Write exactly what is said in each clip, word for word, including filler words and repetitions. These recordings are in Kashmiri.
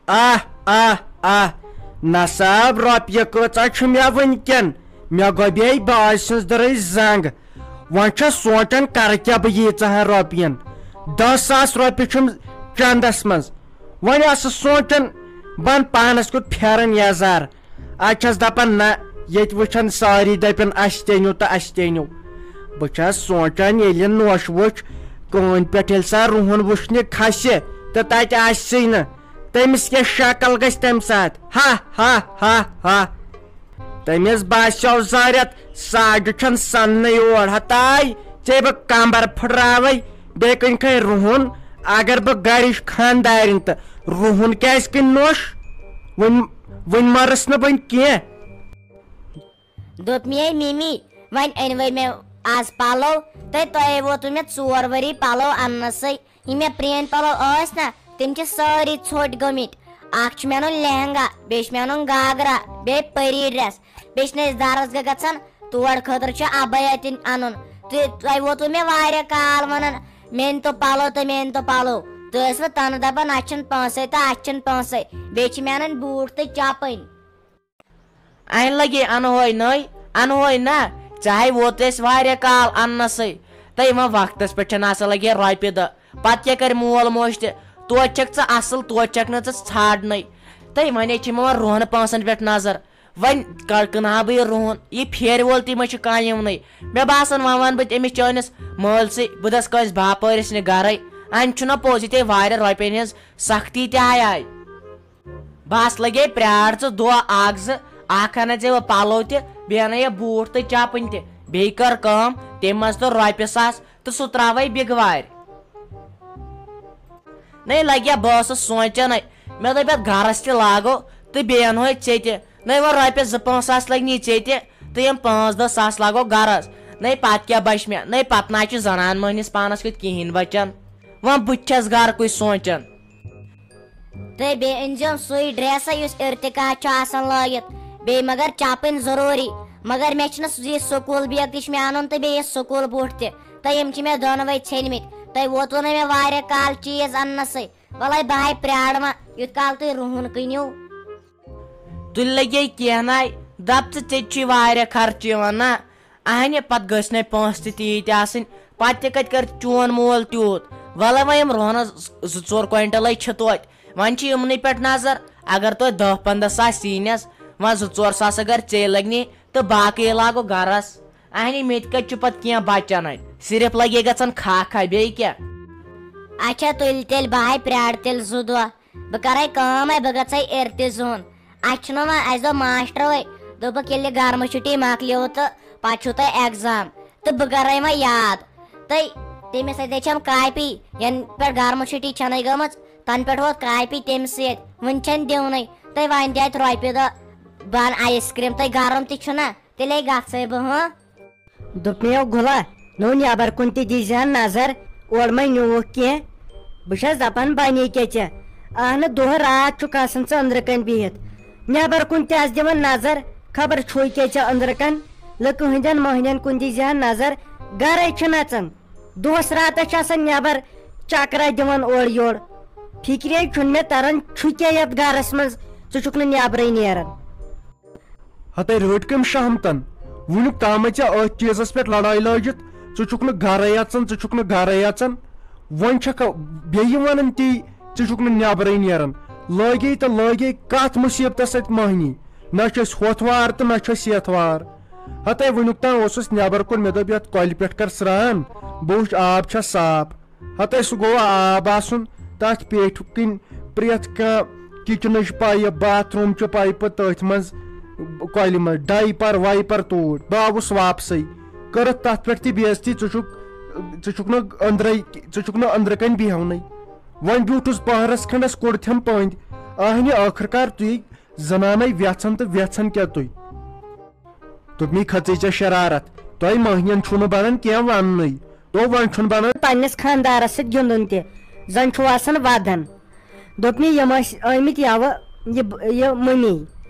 آہ، آہ، آہ۔ نصب، رۄپیہِ کۭژاہ چھِ مےٚ وٕنکٮ۪ن؟ مےٚ گۄبیے بٲژ سٕنٛز دٕرٕے زنٛگ۔ وۄنۍ چھَس سونٛچان، کرٕ کیٛاہ بہٕ ییٖژاہن رۄپین؟ دَہ ساس رۄپیہِ چھُم چندس منٛز۔ وۄنۍ ٲسٕس سونٛچان، بہٕ اَنہٕ پانس کیُتھ پھٮ۪رن یزار۔ اَتہِ چھَس دَپان، نہ، ییٚتہِ وٕچھن سٲری دَپن، اَسہِ تہِ أنِو تہٕ اَسہِ تہِ أنِو۔ بہٕ چھَس سونٛچان، ییٚلہِ نوٚش وٕچھ کٲنۍ پٮ۪ٹھ، ییٚلہِ سۄ رُہُن وٕچھنہِ کھسہِ تہٕ تَتہِ آسہِ نہٕ، تٔمِس کیٛاہ شکل گژھِ تَمہِ ساتہٕ؟ ہا، ہا، ہا، ہا۔ تٔمِس باسیو زٲرِتھ، ساڑِ چھَن سننٕے اور۔ ہتاے، ژےٚ بہٕ کمبر پھٕٹراوَے، بیٚیہِ کٕنۍ کھے رُہُن۔ اگر بہٕ گرِچ خانٛدارِنۍ تہٕ رُہُن کیٛازِ کٕنۍ نوٚش؟ وٕنۍ، وٕنۍ مَرٕس نہٕ وٕنۍ کینٛہہ۔ دوٚپ مے مِمی، وۄنۍ أنۍ وَے مےٚ آز پَلو، تہٕ تۄہے ووتوٕ مےٚ ژور ؤری پَلو اَننَسٕے۔ یِم مےٚ پرٛٲنۍ پَلو ٲسۍ نہ، تِم چھِ سٲری ژھوٚٹۍ گٔمٕتۍ۔ اَکھ چھُ مےٚ اَنُن لہنگا، بیٚیہِ چھُ مےٚ اَنُن گاگرا، بیٚیہِ پٔری ڈرٛٮ۪س۔ بیٚیہِ چھِنہٕ أسۍ درس گاہ گژھان، تور خٲطرٕ چھُ عبایا تہِ اَنُن۔ تہٕ تۄہہِ ووتوٕ مےٚ واریاہ کال وَنان، مےٚ أنۍ تو پَلو تہٕ مےٚ أنۍ تو پَلو۔ تُہۍ ٲسوٕ تَنہٕ دَپان، اَسہِ چھِنہٕ پونٛسَے تہٕ اَسہِ چھِنہٕ پونٛسَے۔ بیٚیہِ چھِ مےٚ اَنٕنۍ بوٗٹھ تہٕ چَپٕنۍ۔ اَنہِ لَگے اَنہوے نٔے، اَنہوے نہ، ژےٚ ہَے ووت اَسہِ واریاہ کال اَننَسٕے۔ تہٕ یِمَن وقتَس پٮ۪ٹھ چھَنہٕ آسان لَگے رۄپیہِ دَہ۔ پَتہٕ کیٛاہ کَرِ مول موج تہِ؟ توتہِ چھَکھ ژٕ اَصٕل، توتہِ چھَکھ نہٕ ژٕ ژھانٛڈنَے۔ تہٕ وۄنۍ چھِ یِمَن وۄنۍ رُہَن پانٛسَن پٮ۪ٹھ نظر۔ وۄنۍ کَر کٕنہٕ ہا بہٕ یہِ رُہُن؟ یہِ پھیرِ وول تہِ ما چھُ کانٛہہ یِونٕے؟ مےٚ باسان، وۄنۍ وَنہٕ بہٕ تہِ أمِس چٲنِس مٲلۍ سٕے، بہٕ دَس کٲنٛسہِ باپٲرِس نہِ گَرَے۔ اَنہِ چھُنہ پوٚز، ییٚتہِ واریاہ رۄپیَن ہِنٛز سختی تہِ آیہِ آیہِ۔ بس لگے پرٛار ژٕ دۄہ اکھ زٕ، اکھ انَے ژےٚ وۄنۍ پلو تہِ، بیٚیہِ انَے یہِ بوٗٹھ تہٕ چپٕنۍ تہِ، بیٚیہِ کر کٲم، تَمہِ منٛز تہٕ رۄپیہِ ساس تہٕ سُہ ترٛاوَے بِگوارِ۔ نے لگیا، بہٕ ٲسٕس سونٛچان، مےٚ دوٚپ یَتھ گرس تہِ لاگو تہٕ بیٚیہِ انہوے ژےٚ تہِ۔ نے وۄنۍ رۄپیَس زٕ پانٛژھ ساس لگہِ نی ژےٚ تہِ، تہٕ یِم پانٛژھ دَہ ساس لاگو گرس۔ نے پتہٕ کیٛاہ بچہِ مےٚ؟ نے پتہٕ نہ چھُ زنان مٔہنِس پانس کیُتھ کِہیٖنۍ بچان۔ وۄنۍ بہٕ تہِ چھَس گرکُے سونٛچان۔ تہٕ بیٚیہِ أنۍزیوم سُے ڈرٛٮ۪سَے یُس ارتقاہَس چھُ آسان لٲگِتھ۔ بیٚیہِ مگر چَپٕنۍ ضروٗری۔ مگر مےٚ چھُنہٕ یہِ سکوٗل بیگ تہِ چھُ مےٚ اَنُن تہٕ بیٚیہِ یہِ سکوٗل بوٗٹھ تہِ۔ تہٕ یِم چھِ مےٚ دۄنوَے ژھیٚنۍمٕتۍ۔ تۄہہِ ووتوُ نہٕ مےٚ واریاہ کال چیٖز اَننَسٕے۔ وَلَے بہٕ ہاے پرٛارٕ وۄنۍ، یُتھ کال تُہۍ رُہُن کٕنِو۔ تُلہِ لَگے کینٛہہ ناے، دَپ ژٕ، ژےٚ تہِ چھُے واریاہ خرچہٕ یِوان نا؟ اہنہِ، پتہٕ گٔژھۍ نے پونٛسہٕ تہِ تیٖتۍ آسٕنۍ، پتہٕ تہِ کتہِ کر چون مول تیوٗت؟ ولہٕ وۄنۍ یِم رۄہنس زٕ ژور کوینٹلے چھِ توتہِ، وۄنۍ چھِ یِمنٕے پٮ۪ٹھ نظر۔ اگر توتہِ دہ پنٛداہ ساس ییٖنس، وۄنۍ زٕ ژور ساس اگر ژےٚ لگنی تہٕ باقٕے لاگو گرس۔ اہنہِ، مےٚ تہِ کتہِ چھُ پتہٕ کینٛہہ بچان اتہِ، صرف لگے گژھان کھاہ کھاہ، بیٚیہِ کیٛاہ؟ اچھا، تُلہِ تیٚلہِ بہٕ ہاے پرٛارٕ تیٚلہِ زٕ دۄہ۔ بہٕ کرے کٲم، ہے، بہٕ گژھے ارتہِ زوٚن۔ اَسہِ چھُنہٕ وۄنۍ، اَسہِ دوٚپ ماسٹروے، دوٚپُکھ، ییٚلہِ گرمہٕ چھُٹی مۄکلیو تہٕ پتہٕ چھُو تۄہہِ ایگزام، تہٕ بہٕ کرے وۄنۍ یاد۔ تہٕ تٔمِس سۭتۍ چھَم کاپی، ینہٕ پٮ۪ٹھ گرمہٕ چھُٹی چھَنَے گٔمٕژ، تَنہٕ پٮ۪ٹھ ووت کاپی تٔمِس سۭتۍ، وٕنہِ چھَنہٕ دِونٕے۔ تہٕ وۄنۍ دِ اَتہِ رۄپیہِ دہ، بہٕ اَنہٕ آیِس کرٛیٖم، تہٕ گرم تہِ چھُنہ، تیٚلے گژھے بہٕ، ہاں۔ دوٚپ مےٚ، "یو گُلا، نو نیبر کُن تہِ دیٖزِ ہن نظر، اورٕ مہ نیوٗکھ کینٛہہ۔ بہٕ چھَس دَپان، بَنے کیٛاہ ژےٚ؟ اہنہٕ، دۄہ راتھ چھُکھ آسان ژٕ أنٛدرٕ کَنۍ بِہِتھ۔ نیبر کُن تہِ آس دِوان نظر، خبر چھُے کیٛاہ ژےٚ أنٛدرٕ کَنۍ۔ لٔکہٕ ہٕنٛدٮ۪ن مۄہنٮ۪ن کُن دیٖزِ ہن نظر، گرے چھِ نژان۔ دۄہس راتس چھِ آسان نیبر چکرا دِوان اورٕ یورٕ۔ فِکرے چھُنہٕ مےٚ تران، چھُ کیٛاہ یتھ گرس منٛز، ژٕ چھُکھ نہٕ نیبرٕے نیران۔" ہتے رٔٹۍ کٔمۍ شہمتن؟ وُنیُک تامے ژےٚ أتھۍ چیٖزس پٮ۪ٹھ لڑٲے لٲجِتھ، ژٕ چھُکھ نہٕ گرے اژان، ژٕ چھُکھ نہٕ گرے اژان۔ وۄنۍ چھکھ بیٚیہِ ونان تی، ژٕ چھُکھ نہٕ نیبرٕے نیران۔ لٲگے تہٕ لٲگے کتھ مُصیبتس سۭتۍ مٔہنی؟ نہ چھِ أسۍ ہۄتھ وار تہٕ نہ چھِ أسۍ یتھ وار۔ ہتے وُنیُک تام اوسُس نیبر کُن، مےٚ دوٚپ، یتھ کۄلہِ پٮ۪ٹھ کر سران، بہٕ وٕچھ آب چھا صاف۔ ہتے سُہ گوٚو آب آسُن، تتھ پیٹھۍ کِنۍ پرٛٮ۪تھ کانٛہہ کچنٕچ پایپ، باتھ روٗمچہِ پایپہٕ تٔتھۍ منٛز، کۄلہِ منٛز، ڈایپر وایپر توٗرۍ۔ بہٕ آوُس واپسٕے، کٔرٕتھ تتھ پٮ۪ٹھ تہِ بے عزتی، "ژٕ چھُکھ، ژٕ چھُکھ نہٕ أنٛدرے، ژٕ چھُکھ نہٕ أنٛدرٕ کنۍ بیہونٕے۔" وۄنۍ بیوٗٹھُس پہرس کھنڈس کُڑتھٮ۪م پٔنٛدۍ، اہنہِ، ٲخٕر کار تُہۍ زنانے ویژھان تہٕ ویژھان کیٛاہ تُہۍ؟ دوٚپمی، کھٔژٕے ژےٚ شرارت؟ تۄہہِ مٔہنِین چھُو نہٕ بنان کینٛہہ وننُے۔ دوٚپ، وۄنۍ چھُنہٕ بنان۔ پننِس خاندارس سۭتۍ گِنٛدُن تہِ، زن چھُو آسان ودان۔ دوٚپمی، یِم ٲسۍ ٲمٕتۍ یوٕ یہِ، یہِ مٔمی۔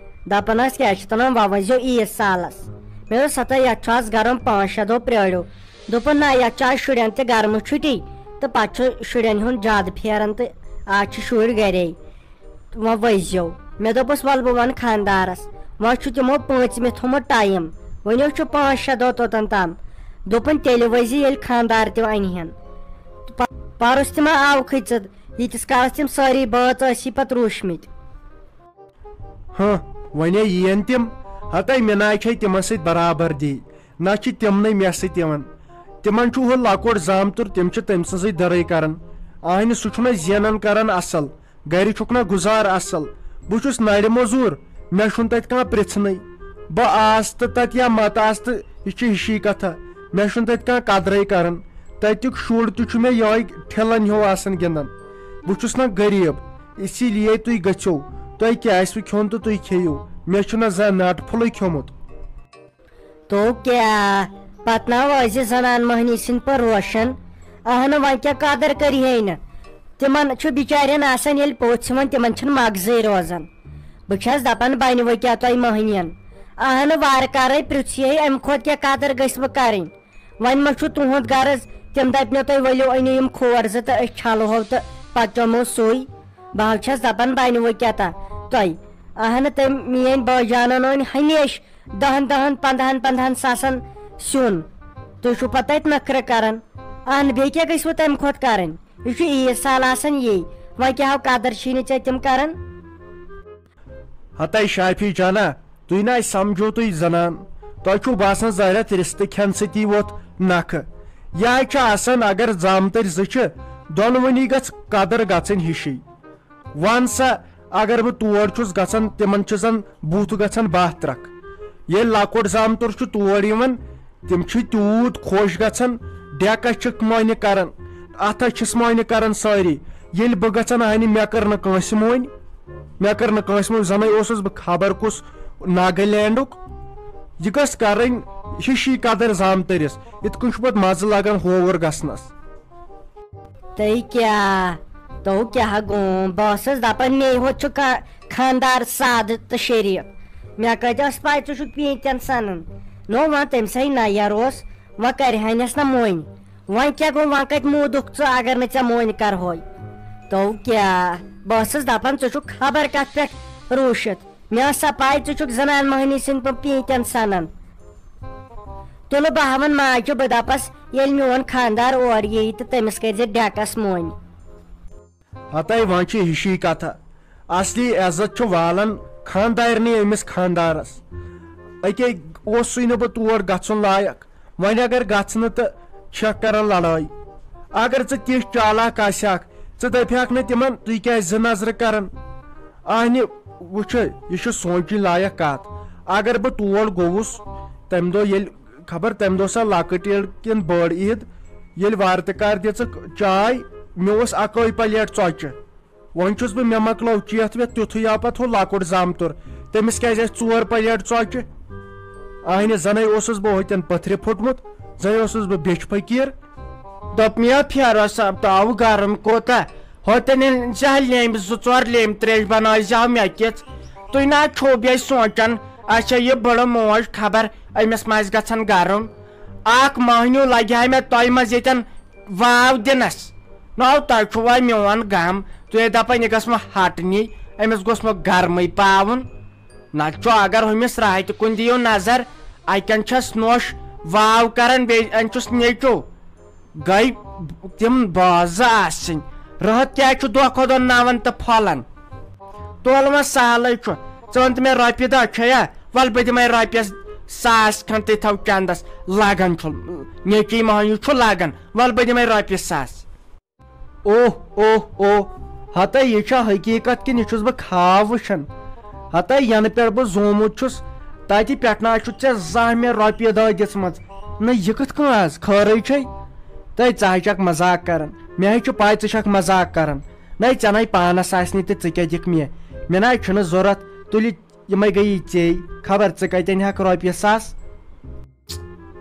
دپان ٲس، کیٛاہ چھِ تنان، وۄنۍ ؤنۍزیو عیٖد سالس۔ مےٚ دوٚپ، ستا، یتھ چھُ آز گرم، پانٛژھ شےٚ دۄہ پرٛٲرِو۔ دوٚپُن، نہ، یتھ چھُ آز شُرٮ۪ن تہِ گرمہٕ چھُٹی، تہٕ پتہٕ چھُ شُرٮ۪ن ہُنٛد زیادٕ پھیران، تہٕ آز چھِ شُرۍ گرے۔ وۄنۍ ؤزیو۔ مےٚ دوٚپُس، "وَلہٕ بہٕ وَنہٕ خانٛدارَس۔" وۄنۍ چھُ تِمو پٲنٛژمہِ تھوٚمُت ٹایم، وۄنۍ حظ چھُ پانٛژھ شےٚ دۄہ توٚتَن تام۔ دوٚپُن، "تیٚلہِ ؤزِ، ییٚلہِ خانٛدار تہِ اَنہِ ہن۔" تہٕ پَ-، پَرُس تہِ ما آوکھٕے ژٕ، ییٖتِس کالَس تِم سٲری بٲژ ٲسی پَتہٕ روٗشمٕتۍ۔ ہہ، وۄنۍ یِن تِم۔ ہتے مےٚ ناے چھے تِمن سۭتۍ برابردی، نہ چھِ تِمنٕے مےٚ سۭتۍ یِوان۔ تِمن چھُ ہُہ لۄکُٹ زامتُر، تِم چھِ تٔمۍ سٕنٛزٕے دٔرٕے کران۔ آہنہِ سُہ چھُنہ زینان کران اصل، گرِ چھُکھ نہ گُزار اصل۔ بہٕ چھُس نرِ موٚزوٗر، مےٚ چھُنہٕ تتہِ کانٛہہ پرژھنٕے۔ بہٕ آس تہٕ تتہِ یا مت آس تہٕ یہِ چھِ ہِشی کتھا، مےٚ چھُنہٕ تتہِ کانٛہہ قدرے کران۔ تتیُک شُر تہِ چھُ مےٚ یِہوٚے ٹھِلن ہیوٗ آسان گِنٛدان۔ بہٕ چھُس نہ غریٖب، اسی لیے تُہۍ گٔژھِو، تۄہہِ کیٛاہ آسِوٕ کھیوٚن تہٕ تُہۍ کھیٚیِو، مےٚ چھُنہ زانٛہہ ناٹہٕ پھوٚلٕے کھیوٚمُت۔ تو کیٛاہ، پتہٕ نا وٲزِ زنان مۄہنی سٕنٛدۍ پٲٹھۍ روشن؟ اہنہٕ، وۄنۍ کیٛاہ قدر کٔرِہے نہٕ؟ تِمن چھُ بِچارٮ۪ن آسان ییٚلہِ پوٚژھ یِوان، تِمن چھِنہٕ مغزٕے روزان۔ بہٕ چھَس دپان، بنہِ وٕ کیٛاہ تۄہہِ مۄہنِین؟ اہنہٕ، وارٕ کارے پرٛژھِہے، امہِ کھۄتہٕ کیٛاہ قدر گٔژھِ بہٕ کرٕنۍ؟ وۄنۍ ما چھُ تُہُنٛد غرض؟ تِم دَپنو تۄہہِ، "ؤلِو أنِو یِم کھور زٕ تہٕ أسۍ چھَلہو تہٕ پَتہٕ چَمو سُے۔" بہٕ حظ چھَس دَپان، بَنہِ وۄنۍ کیٛاہ تہٕ تۄہہِ؟ اہنہٕ، تٔمۍ میٛٲنۍ بٲے جانَن أنۍ ہمیشہِ دَہَن دَہَن، پنٛداہَن پنٛداہَن ساسَن سیُن۔ تُہۍ چھُو پَتہٕ تَتہِ نٔکھرٕ کَران۔ اہنہٕ، بیٚیہِ کیٛاہ گٔژھِوٕ تَمہِ کھۄتہٕ کَرٕنۍ؟ یہِ چھُ عیٖد سال آسان یی۔ وۄنۍ کیٛاہ ہو قدر چھِی نہٕ ژےٚ تِم کَران؟ ہتے شافی جانا، تُہۍ نہ سمجھو تُہۍ زنان، تۄہہِ چھُو باسان زہرت رِستہٕ کھٮ۪ن سۭتی ووت نکھٕ۔ یہِ حظ چھُ آسان، اگر زامتٕرۍ زٕ چھِ، دۄنوٕنی گژھِ قدر گژھٕنۍ ہِشی۔ وَن سا، اگر بہٕ تور چھُس گژھان، تِمن چھِ زن بُتھ گژھان باہ ترکھ۔ ییٚلہِ لۄکُٹ زامتُر چھُ تور یِوان، تِم چھِ تیوٗت خۄش گژھان، ڈیکس چھِکھ مۄنہِ کران، اتھس چھِس مۄنہِ کران سٲری۔ ییٚلہِ بہٕ گژھان آنہِ، مےٚ کٔر نہٕ کٲنٛسہِ مۄنۍ، مےٚ کٔر نہٕ کٲنٛسہِ مۄنۍ، زَنَے اوسُس بہٕ خبر کُس ناگالینڈُک۔ یہِ گٔژھ کرٕنۍ ہِشی قدر زامتٕرِس، یِتھ کٔنۍ چھُ پتہٕ مزٕ لگان ہووُر گژھنس۔ تہٕ کیٛاہ، تو کیٛاہ گوٚو؟ بہٕ ٲسٕس دَپان، مے ہوت چھُ کا-، خانٛدار سادٕ تہٕ شریٖف۔ مےٚ کَتہِ ٲس پَے ژٕ چھُکھ پیٖنٛتٮ۪ن سَنان۔ نو وۄنۍ تٔمۍ سٕے نَیَر اوس، وۄنۍ کَرِہانٮ۪س نہ مۄنۍ۔ وۄنۍ کیٛاہ گوٚو، وۄنۍ کَتہِ موٗدُکھ ژٕ اگر نہٕ ژےٚ مۄنۍ کَرہوے؟ تو کیٛاہ، بہٕ ٲسٕس دَپان ژٕ چھُکھ خبر کَتھ پٮ۪ٹھ روٗشِتھ۔ مےٚ ٲس سا پَے ژٕ چھُکھ زنان مۄہنی سٕنٛدۍ پٲٹھۍ پیٖنٛتٮ۪ن سَنان۔ تُلہٕ بہٕ ہاوَن ماجہِ، بہٕ دَپَس، ییٚلہِ میون خانٛدار اورٕ یِیہِ تہٕ تٔمِس کٔرۍزِ ڈٮ۪کَس مۄنۍ۔ ہتے وۄنۍ چھِ ہِشی کتھا۔ اصلی عزت چھُ والان خانٛدارنٕے أمِس خانٛدارس۔ أکے اوسُے نہٕ بہٕ تور گژھُن لایق۔ وۄنۍ اگر گژھٕ نہٕ تہٕ چھکھ کران لڑٲے۔ اگر ژٕ تِژھ چالاک آسہِ ہکھ، ژٕ دپہِ ہکھ نہٕ تِمن، "تُہۍ کیازِ زٕ نظرٕ کران؟" اہنہِ وٕچھے، یہِ چھُ سونٛچِنۍ لایق کتھ۔ اگر بہٕ تور گوٚوُس، تمہِ دۄہ ییٚلہِ خبر تمہِ دۄہ سا لۄکٕٹ عید کِنہٕ بٔڑ عید، ییٚلہِ وارٕ تہِ کر دِژٕکھ چاے، مےٚ اوس اکٲے پلیٹ ژۄچہِ۔ وۄنۍ چھُس بہٕ، مےٚ مۄکلٲو چیتھ ویتھ، تیُتھُے آو پتہٕ ہُہ لۄکُٹ زامتُر، تٔمِس کیازِ آسہِ ژور پلیٹ ژۄچہِ؟ آہنہِ زنَے اوسُس بہٕ ہوتٮ۪ن پٔتھرِ پھوٚٹمُت، زَن اوسُس بہٕ بیچھِ فقیٖر۔ دوٚپ مےٚ، "پھیرو صٲب، تہٕ آوُ گرم کوٗتاہ؟" ہوتٮ۪ن ییٚلہِ زٕ ہَتھ لیمبۍ، زٕ ژور لیمبۍ ترٛیش بنٲوزِ ہاو مےٚ کِژھ۔ تُہۍ نہ چھِو بیٚیہِ سونٛچان، اچھا، یہِ بٕڑٕ موج خبر أمِس ما آسہِ گژھان گرم؟ اکھ مۄہنیوٗ لگہِ ہا مےٚ تۄہہِ منٛز ییٚتٮ۪ن واو دِنس۔ نو تۄہہِ چھُوا میون غم؟ تُہۍ ہے دپان، یہِ گژھِ مےٚ ہٹنی، أمِس گوٚژھ مےٚ گرمٕے پاوُن۔ نتہٕ چھُ اگر ہُمِس راہہِ تہِ کُن دِیِو نظر، اتٮ۪ن چھس نوش واو کران، بیٚیہِ أمۍ چھُس نیٚچو۔ گٔے تِم بٲژ زٕ آسٕنۍ۔ رٲتھ کیٛازِ چھُ دۄہ کھۄتہٕ دۄہ نوان تہٕ پھۄلان؟ تولہٕ وۄنۍ سہلٕے چھُ۔ ژٕ وَن تہٕ مےٚ، رۄپیہِ دَہ چھےٚ یا؟ وَلہٕ بہٕ دِمَے رۄپیَس ساس کھنٛڈ، تہِ تھاو چَندَس۔ لَگان چھُ، نیٚچی مۄہنیوٗ چھُ لَگان۔ وَلہٕ بہٕ دِمَے رۄپیہِ ساس۔ اوہ، اوہ، اوہ، ہَتَے یہِ چھا حقیٖقت کِنہٕ یہِ چھُس بہٕ خاب وٕچھان؟ ہَتَے یَنہٕ پٮ۪ٹھ بہٕ زومُت چھُس، تَتہِ پٮ۪ٹھ نہ چھُ ژےٚ زانٛہہ مےٚ رۄپیہِ دَہ دِژمٕژ۔ نہ، یہِ کِتھ کٔنۍ آز؟ خٲرٕے چھے؟ تَے ژٕ ہَے چھَکھ مزاق کَران۔ مےٚ ہَے چھُ پَے ژٕ چھَکھ مزاق کَران۔ نَے، ژےٚ نَے پانَس آسہِ نہٕ تہِ، ژٕ کیٛاہ دِکھ مےٚ؟ مےٚ نَے چھُنہٕ ضوٚرَتھ۔ تُلہِ یِمَے گٔیی ژے۔ خبر ژٕ کَتٮ۪ن ہٮ۪کھ رۄپیہِ ساس؟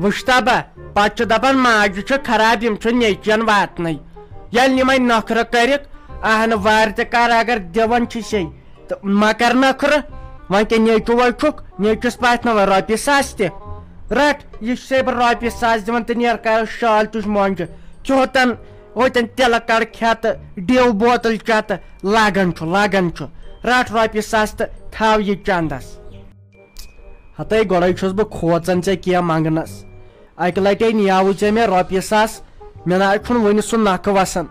وٕچھتا بہ، پتہٕ چھُ دپان، ماجہِ چھُ خراب، یِم چھُ نیٚچوٮ۪ن واتنٕے۔ ییٚلہِ یِمے نخرٕ کٔرِکھ، اہنہٕ وارِ تہِ کر، اگر دِوان چھِ سے، تہٕ مہ کر نخرٕ۔ وۄنۍ کیٛاہ نیٚچوٗ وۄنۍ چھُکھ، نیٚچوِس پاتھِ نہ وۄنۍ رۄپیہِ ساس تہِ۔ رٹ، یہِ چھُسے بہٕ رۄپیہِ ساس دِوان تہٕ نیر کرو شال تُج مۄنجہِ۔ کیُہتن ہوتن تِلہٕ کڑ کھٮ۪تہٕ، ڈیو بوتل چٮ۪تہٕ، لگان چھُ، لگان چھُ۔ رٹھ رۄپیہِ ساس تہٕ تھاو یہِ چندس۔ ہتے گۄڈے چھُس بہٕ کھوژان ژےٚ کینٛہہ منٛگنس۔ اکہِ لٹے نیاوُے ژےٚ مےٚ رۄپیہِ ساس، مےٚ نہ حظ چھُنہٕ وُنہِ سُہ نکھٕ وسان۔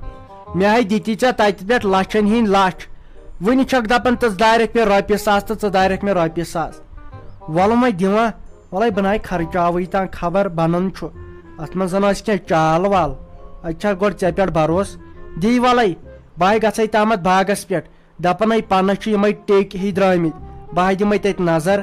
مےٚ ہے دِتی ژےٚ تتہِ پٮ۪ٹھ لچھن ہٕنٛدۍ لچھ، وُنہِ چھکھ دپان ژٕ دارکھ مےٚ رۄپیہِ ساس تہٕ ژٕ دارکھ مےٚ رۄپیہِ ساس۔ وۄلہٕ وۄنۍ دِوان، وۄلے بہٕ نہ خرچاوٕے تام خبر بنان چھُ۔ اتھ منٛز زن آسہِ کینٛہہ چال وال۔ اتہِ چھا گۄڈٕ ژےٚ پٮ۪ٹھ بروسہٕ؟ دی وۄلے، بہٕ ہے گژھے تامتھ باغس پٮ۪ٹھ۔ دپان ہے پنس چھِ یِمے ٹیٚکۍ ہی درٛامٕتۍ، بہٕ ہا دِمے تتہِ نظر۔